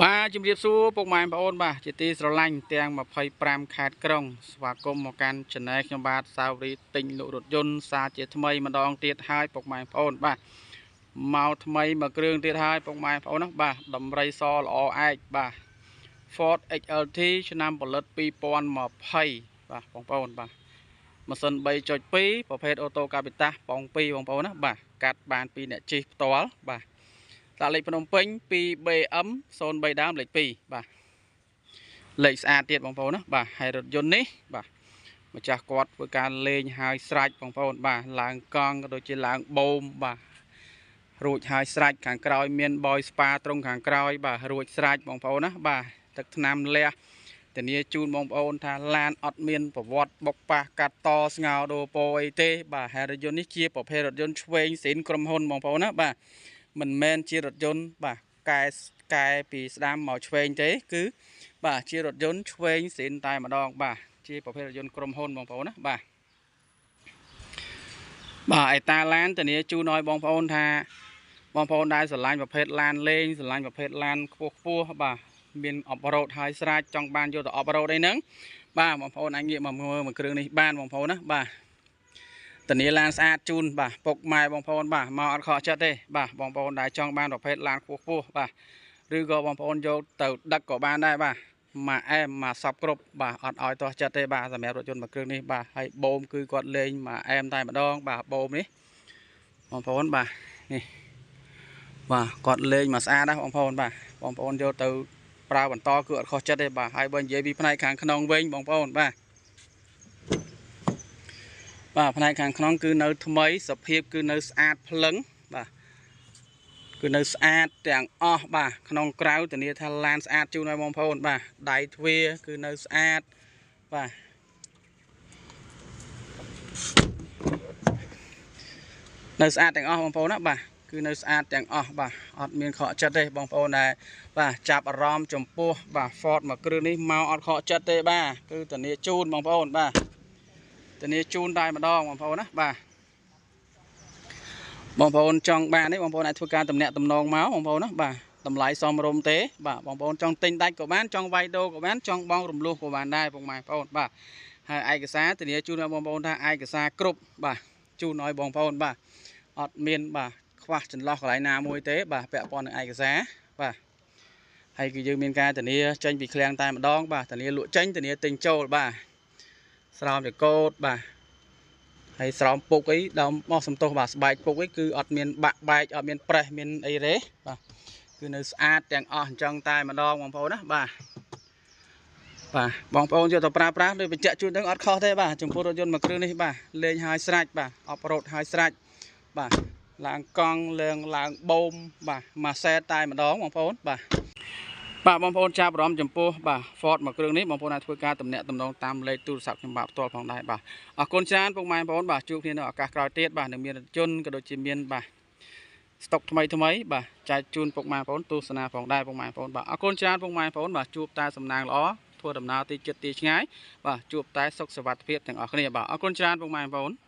បាទជំរាបសួរពុកម៉ែបងប្អូនបាទជាទីស្រឡាញ់ទាំង25ខេត្តក្រុងស្វាគមន៍មកកាន់ Channel ខ្ញុំបាទសាវរីទិញលក់រថយន្តសារជាថ្មីម្ដងទៀតហើយពុកម៉ែបងប្អូនបាទមកថ្មីមួយគ្រឿងទៀតហើយពុកម៉ែបងប្អូនណាបាទដំរីសល្អឯកបាទ Ford XLT ឆ្នាំផលិត2020បាទបងប្អូនបាទម៉ាស៊ីន 3.2 ប្រភេទអូតូកាប៊ីតាសបង2បងប្អូនណាបាទកាត់បានពីអ្នកជិះផ្ទាល់បាទដាក់លេខភ្នំពេញ 2BM 03ដើមលេខ2បាទលេខស្អាតទៀតបងប្អូនណាបាទហើយរថយន្តនេះបាទម្ចាស់គាត់ធ្វើការលេងហើយស្រេចបងប្អូនបាទឡើងកង់ក៏ដូចជាឡើងបូមបាទរួចហើយស្រេចខាងក្រោយមានបយស្ប៉ាត្រង់ខាងក្រោយបាទរួចស្រេចបងប្អូនណាបាទទឹកថ្នាំលះធានាជូនបងប្អូនថាឡានអត់មានប្រវត្តិបុកប៉ះកាត់តស្ងោដូពោអីទេបាទហើយរថយន្តនេះជាប្រភេទរថយន្តឆ្វេងស៊ីនក្រុមហ៊ុនបងប្អូនណាបាទមិនមែនជារថយន្តបាទកែពីស្ដាំមកឆ្វេងទេគឺបាទជារថយន្តឆ្វេងស៊ីនតែម្ដងបាទជាប្រភេទរថយន្តក្រុមហ៊ុនបងប្អូនណាបាទបាទឯតាឡានធានាជូនឲ្យបងប្អូនថាបងប្អូនដែលស្រឡាញ់ប្រភេទឡានលេងស្រឡាញ់ប្រភេទឡានខ្ពស់បាទមានអបរោតហើយស្រាច់ចង់បានយកទៅអបរោតអីហ្នឹងបាទបងប្អូនអាចងាកមកមើលមួយគ្រឿងនេះបានបងប្អូនណាបាទធានាឡានស្អាតជូនបាទពុកម៉ែបងប្អូនបាទមកអត់ខកចិត្តទេបាទបងប្អូនដែលចង់បានប្រភេទឡានខ្ពស់បាទឬក៏បងប្អូនយកទៅដឹកក៏បានដែរបាទមួយអែមមួយសពគ្រប់បាទអត់ឲ្យទាស់ចិត្តទេបាទសម្រាប់រថយន្តមួយគ្រឿងនេះបាទហើយបូមគឺគាត់លេងមួយអែមតែម្ដងបាទបូមនេះបងប្អូនបាទនេះបាទគាត់លេងមកស្អាតណាស់បងប្អូនបាទបងប្អូនយកទៅប្រើបន្តគឺអត់ខុសចិត្តទេបាទហើយបើនិយាយពីផ្នែកខាងក្នុងវិញបងប្អូនបាទបាទផ្នែកខាងក្នុងគឺនៅថ្មីសភាពគឺនៅស្អាតភ្លឹងបាទគឺនៅស្អាតទាំងអស់បាទក្នុងក្រៅធានាថាឡានស្អាតជូនឲ្យបងប្អូនបាទដៃទ្វារគឺនៅស្អាតបាទនៅស្អាតទាំងអស់បងប្អូនណាបាទគឺនៅស្អាតទាំងអស់បាទអត់មានខកចិត្តទេបងប្អូនដែលបាទចាប់អារម្មណ៍ចំពោះបាទ Ford មួយគ្រឿងនេះមកអត់ខកចិត្តទេបាទគឺធានាជូនបងប្អូនបាទធានាជូនតែម្ដងបងប្អូនណាបាទបងប្អូនចង់បាននេះបងប្អូនអាចធ្វើការតំណាក់តំណងមកបងប្អូនណាបាទតម្លៃសមរម្យទេបាទបងប្អូនចង់ទិញដាច់ក៏បានចង់វាយដូរក៏បានចង់បងរំលោះក៏បានដែរពុកម៉ែបងប្អូនបាទហើយឯកសារធានាជូនឲ្យបងប្អូនថាឯកសារគ្រប់បាទជូនឲ្យបងប្អូនបាទអត់មានបាទខ្វះចន្លោះកន្លែងណាមួយទេបាទពាក់ព័ន្ធនឹងឯកសារបាទហើយគឺយើងមានការធានាចេញពីឃ្លាំងតែម្ដងបាទធានាលក់ចេញធានាទិញចូលបាទស្រោមចកោតបាទហើយស្រោមពុកអីដើមមកសំទោសបាទស្បែកពុកអីគឺអត់មានបាក់បែកអត់មានប្រេះមានអីទេបាទគឺនៅស្អាតទាំងអស់អញ្ចឹងតែម្ដងបងប្អូនណាបាទបាទបងប្អូនយកទៅប្រើប្រាស់ដោយបញ្ជាក់ជូននឹងអត់ខុសទេបាទចំពោះរថយន្តមួយគ្រឿងនេះបាទលេងហើយស្រេចបាទអបរោតហើយស្រេចបាទឡើងកង់ឡើងបូមបាទមួយសែតតែម្ដងបងប្អូនបាទបាទបងប្អូនចាប់អារម្មណ៍ចំពោះបាទ Ford មួយគ្រឿងនេះបងប្អូនអាចធ្វើការតំណាក់តំណងតាមលេខទូរស័ព្ទខ្ញុំបាទផ្ទាល់ផងដែរបាទអរគុណច្រើនពុកម៉ែបងប្អូនបាទជួបគ្នានៅឱកាសក្រោយទៀតបាទនឹងមានរថយន្តក៏ដូចជាមានបាទស្តុកថ្មីថ្មីបាទចែកជូនពុកម៉ែបងប្អូនទស្សនាផងដែរពុកម៉ែបងប្អូនបាទអរគុណច្រើនពុកម៉ែបងប្អូនបាទជួបតែសំណាងល្អធ្វើដំណើរទីជិតទីឆ្ងាយបាទជួបតែសុខសុវត្ថិភាពទាំងអស់គ្នាបាទអរគុណច្រើនពុកម៉ែបងប្អូន។